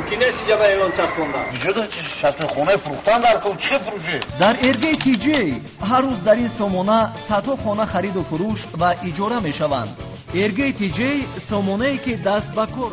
Мумкин нест инҷа ба эълон часпондан. Куҷо часпи хонаи фурӯхтан дар кор чӣ фурӯше? Дар РГ ТЖ ҳар рӯз дар ин сомона садҳо хона хариду фурӯш ва иҷора мешаванд. РГ ТЖ сомонае ки даст ба кор.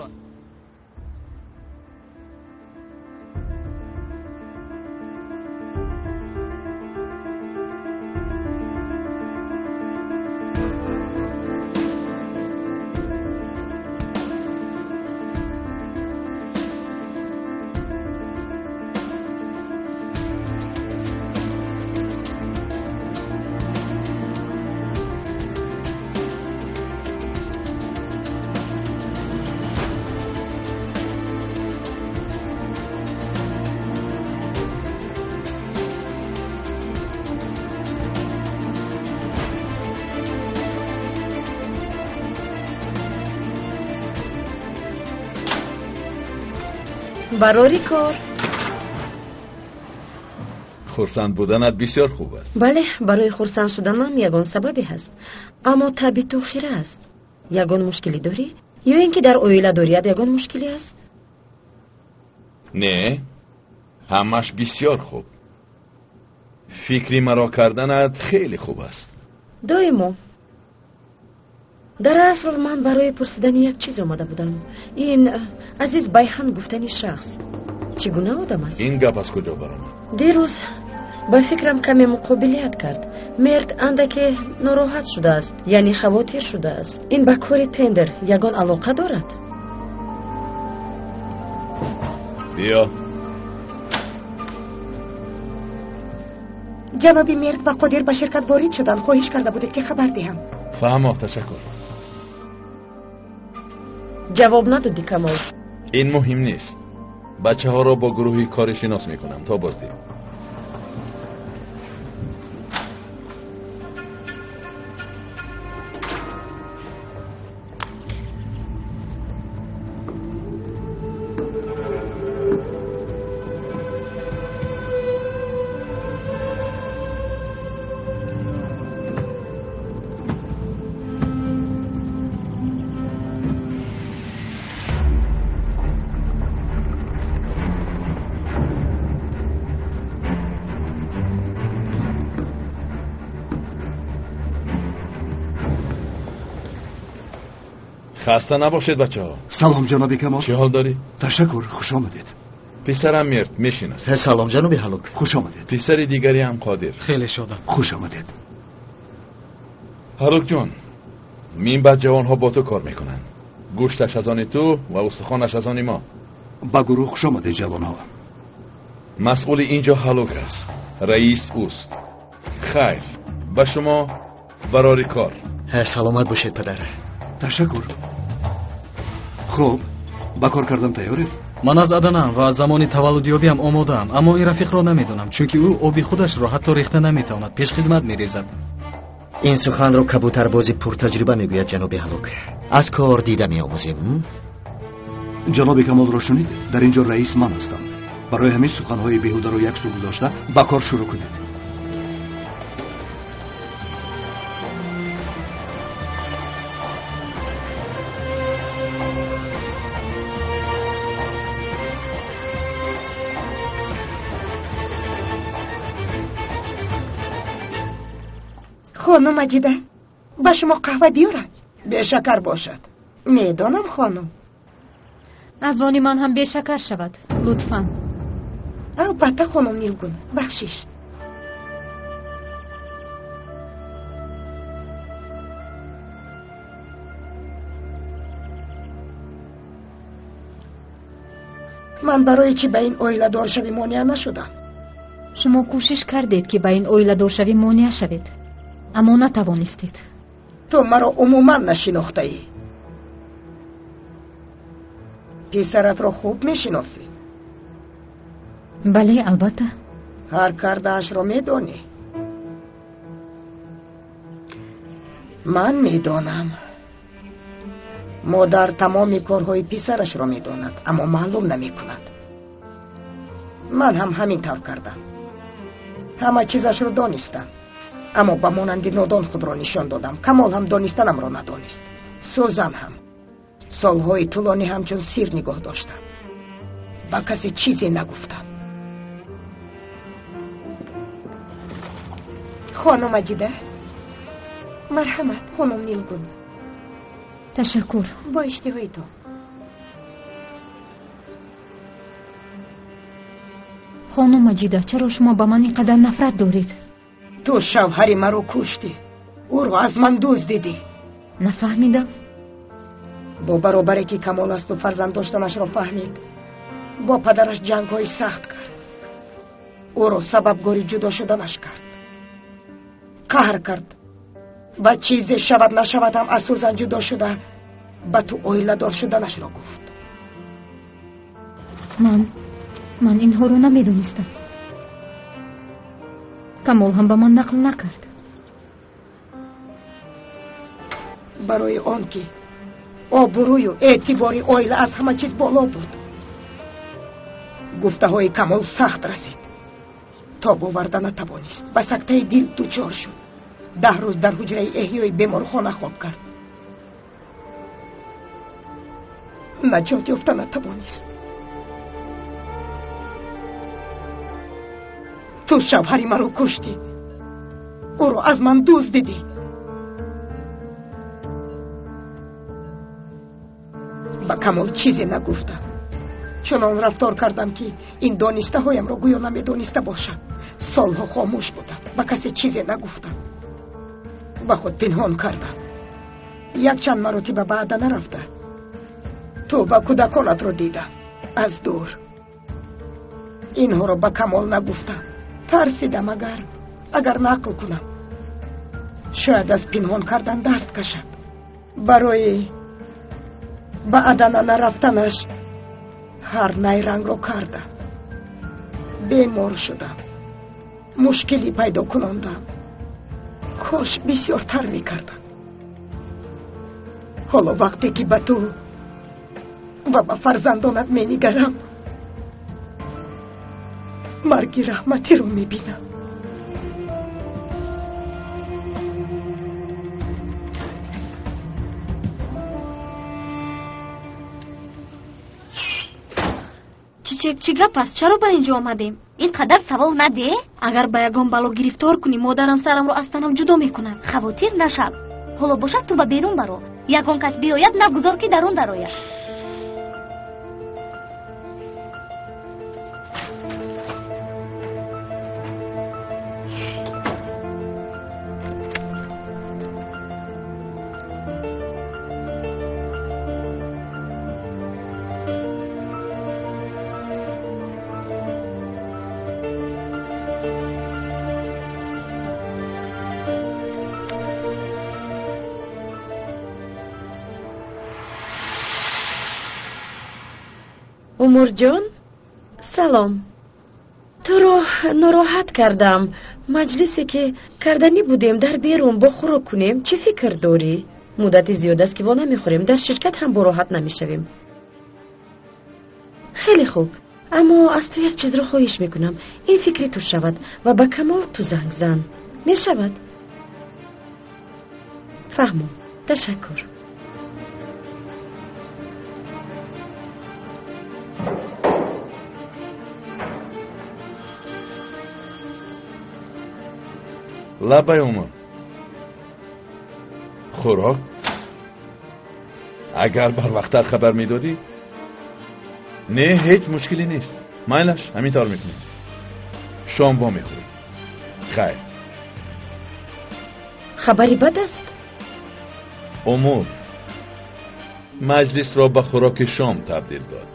Барори кор. Хурсанд буданат бисёр хуб аст. Бале, барои хурсанд шуданам ягон сабабе ҳаст. Аммо таби ту хира аст. Ягон мушкилӣ дорӣ? Ё ин ки дар оиладорият ягон мушкилӣ аст? Не, ҳамаш бисёр хуб. Фикри маро карданат хеле хуб аст. Доимо. Дар асл ман барои пурсидани як чиз омада будам. Ин Азиз Байхан гуфтани шахс чӣ гуна одам аст? Ин гап аз куҷо баромад? Дирӯз ба фикрам каме муқобилият кард. Мерд андаке нороҳат шудааст, яъне хавотир шудааст. Ин ба кори тендер ягон алоқа дорад? Биё. Ҷаноби Мерд ва Қодир ба ширкат ворид шуданд. Хоҳиш карда будед ки хабар диҳам. Фаҳмо, ташаккур. Ҷавоб надодӣ, Камол. Ин муҳим нест. Бачаҳоро бо гурӯҳи кори шинос мекунам. То боздид. Хаста набошед, бачаҳо. Салом, ҷаноби Камол. Чӣ ҳол дорӣ? Ташаккур, хуш омадед. Писарам Мерд мешиносад. Салом, ҷаноби Ҳалук. Хуш омадед. Писари дигариам Қодир. Хеле шодам. Хуш омадед. Ҳалукҷон, минбаъд ҷавонҳо бо ту кор мекунанд. Гӯшташ аз они ту ва устухонаш аз они мо. Ба гурӯҳ хуш омадед, ҷавонҳо. Масъули ин ҷо Ҳалук аст. Раис ӯст. Хайр, ба шумо барори кор. Саломат бошед, падар. Ташаккур. Хуб, ба кор кардан тайёред? Ман аз Аданаам ва аз замони таваллудёбиам омодаам, аммо ин рафиқро намедонам, чунки ӯ оби худашро ҳатто рехта наметавонад, пешхизмат мерезад. Ин суханро кабутарбози пуртаҷриба мегӯяд, ҷаноби Ҳалук. Аз кор дида меомӯзем. Ҷаноби Камолро шунид? Дар ин ҷо раис ман ҳастам. Барои ҳамин суханҳои беҳударо як сӯ гузошта ба кор шурӯъ кунед. Хонум Маҷида, ба шумо қаҳва биёрам? Бешакар бошад. Медонам, хонум. Аз они ман ҳам бешакар шавад, лутфан. Албатта, хонум Нилгун, бахшиш. Ман барои чӣ ба ин оиладоршавӣ монеа нашудам? Шумо кӯшиш кардед, ки ба ин оиладоршавӣ монеа шавед, аммо натавонистед. Ту маро умуман нашинохтаӣ. Писаратро хуб мешиносӣ? Бале, албатта. Ҳар кардаашро медонӣ? Ман медонам. Модар тамоми корҳои писарашро медонад, аммо маълум намекунад. Ман ҳам ҳамин тавр кардам. Ҳама чизашро донистам, аммо ба монанди нодон худро нишон додам. Камол ҳам донистанамро надонист. Сӯзан ҳам. Солҳои тӯлонӣ ҳамчун сир нигоҳ доштам. Ба касе чизе нагуфтам. Хонум Маҷида, марҳамат, хонум Нилгун. Ташаккур. Бо иштиҳоитон. Хонум Маҷида, чаро шумо ба ман ин қадар нафрат доред? Ту шавҳари маро куштӣ, ӯро аз ман дуздидӣ. Нафаҳмидам. Бо баробаре ки Камол аз ту фарзанд доштанашро фаҳмид, бо падараш ҷангҳои сахт кард. Ӯро сабабгори ҷудо шуданаш кард. Қаҳр кард ва чизе шавад нашавад ҳам аз Сузан ҷудо шуда ба ту оиладор шуданашро гуфт. Ман инҳоро намедонистам. Камол ҳам ба ман нақл накард. Барои он ки обрӯю эътибори оила аз ҳама чиз боло буд. Гуфтаҳои Камол сахт расид. Тоб оварда натавонист. Ба сактаи дил дучор шуд. 10 рӯз дар ҳуҷраи эҳёи беморхона хоб кард. Наҷот ёфта натавонист. Ту шавҳари маро куштӣ, ӯро аз ман дуздидӣ. Ба Камол чизе нагуфтам. Чунон рафтор кардам ки ин донистаҳоямро гӯё намедониста бошам. Солҳо хомӯш будам, ба касе чизе нагуфтам. Ба худ пинҳон кардам. Якчанд маротиба ба Адана рафта ту ба кӯдаконатро дидам аз дур. Инҳоро ба Камол нагуфтам. Тарсидам агар нақл кунам шояд аз пинҳон кардан даст кашад. Барои ба Адана нарафтанаш ҳар найрангро кардам. Бемор шудам, мушкилӣ пайдо кунондам. Кош бисёртар мекардам. Ҳоло вақте ки ба ту ва ба фарзандонат менигарам, марги раҳматиро мебинам. Чичек, чӣ гап аст? Чаро ба ин ҷо омадем? Ин қадар савол наде. Агар ба ягон бало гирифтор кунӣ, модарам сарамро аз танам ҷудо мекунад. Хавотир нашав. Ҳоло бошад ту ба берун баро. Ягон кас биёяд, нагузор ки дарун дарояд. Умурҷон, салом. Туро нороҳат кардам. Маҷлисе ки карданӣ будем дар берун бо хӯрок кунем, чӣ фикр дорӣ? Муддати зиёд аст ки во намехӯрем, дар ширкат ҳам бороҳат намешавем. Хеле хуб, аммо аз ту як чизро хоҳиш мекунам. Ин фикри ту шавад ва ба Камол ту занг зан. Мешавад? Фаҳмом. Ташаккур. Лабай Умар. Хӯрок? Агар барвақттар хабар медодӣ? Не, ҳеҷ мушкиле нест. Майлаш, ҳамин тавр мекунем. Шом во мехӯрем. Хайр. Хабари бад аст? Умур маҷлисро ба хӯроки шом табдил дод.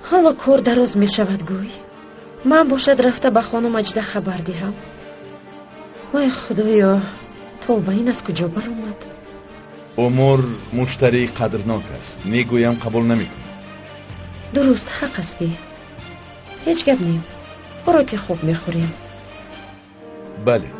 Ҳоло кор дароз мешавад гӯй. Ман бошад рафта ба хонум Маҷида хабар диҳам. Вой худоё, тавба, ин аз куҷо баромад? Умур муштарии қадрнок аст. Мегӯям қабул намекунам. Дуруст, ҳақ ҳастӣ. Ҳеҷ гап нем. Хӯроки хуб мехӯрем. Бале.